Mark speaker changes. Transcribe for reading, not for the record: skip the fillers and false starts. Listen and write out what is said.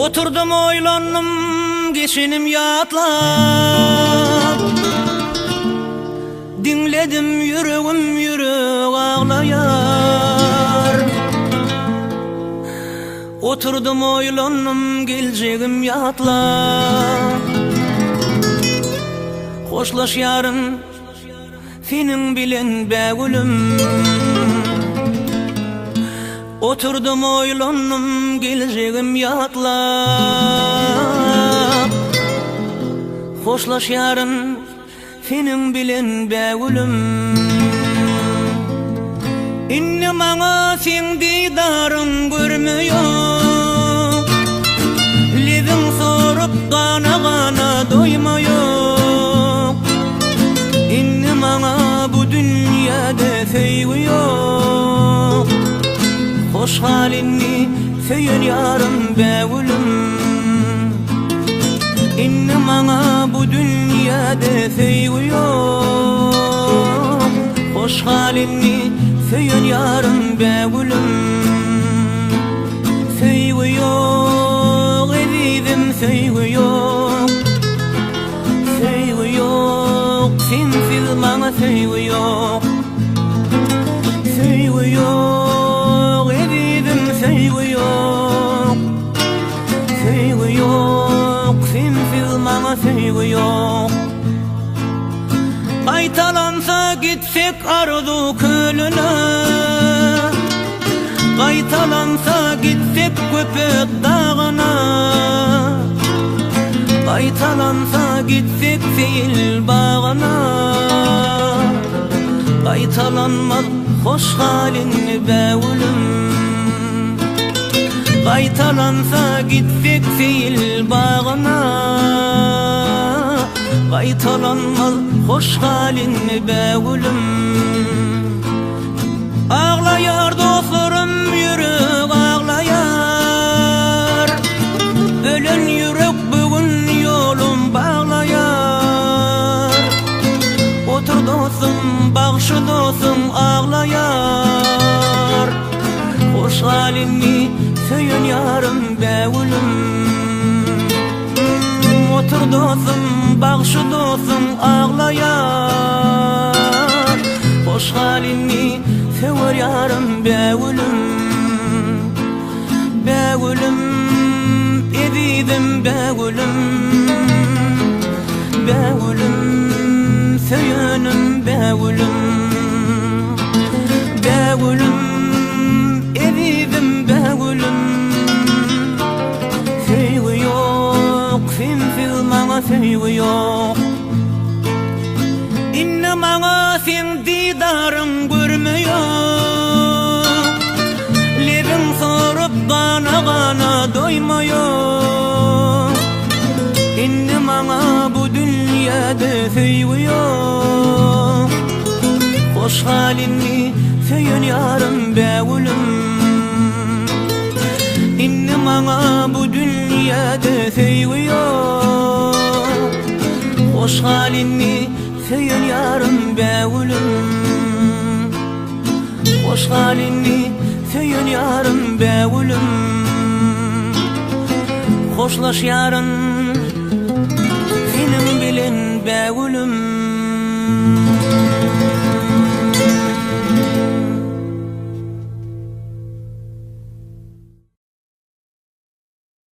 Speaker 1: Oturdym oýlandym geçenim ýatlap Diňledim ýüregim ýürek aglaýar Oturdym oýlandym geljegim ýatlap Hoşlaşýaryn seniň bilen bägülüm Oturdym oýlandym geljegim ýatlap Hoşlaşýaryn Seniň bilen bägülüm. Indi maňa seň didaryň görme ýok. Lebiň sorup gana-gana doýma ýok. Indi maňa bu dünýäde söýgi ýok. Hoş gal indi Söýen ýarym bägülüm Indi maňa bu dünýäde söýgi ýok Hoş gal indi söýen ýarym bägülüm Söýgi ýok ezizim söýgi ýok Söýgi ýok sensiz maňa söýgi ýok Söýgi ýok ezizim söýgi ýok Söýgi ýok sensiz maňa söýgi ýok Gaýtalansa gitsek arzuw kölüne Gaýtalansa gitsek Köpet dagyna Gaýtalansa gitsek seýil bagyna Gaýtalanmaz hoş gal indi bägülüm Gaýtalansa gitsek seýil bagyna Gaýtalanmaz hoş gal indi bägülüm Aglaýar dostlarym ýürek aglaýar Ölen ýürek bu gün ýolum baglaýar Otur dostum bagşy dostum aglaýar Hoş gal indi söýen ýarym bägülüm Otur dostum bagşy dostum aglaýar Hoş gal indi söwer ýarym bägülüm Bägülüm ezizim bägülüm Bägülüm söýenim bägülüm Bägülüm ezizim bägülüm Söýgi ýok, sensiz maňa söýgi ýok. Indi maňa seň didaryň görme ýok. Lebiň sorup gana-gana doýma ýok. Indi maňa bu dünýäde söýgi ýok. Hoş gal indi söýen ýarym bägülüm. Indi maňa bu dünýäde söýgi ýok Hoş gal indi söýen ýarym bägülüm Hoş gal indi söýen ýarym bägülüm Hoşlaşýaryn.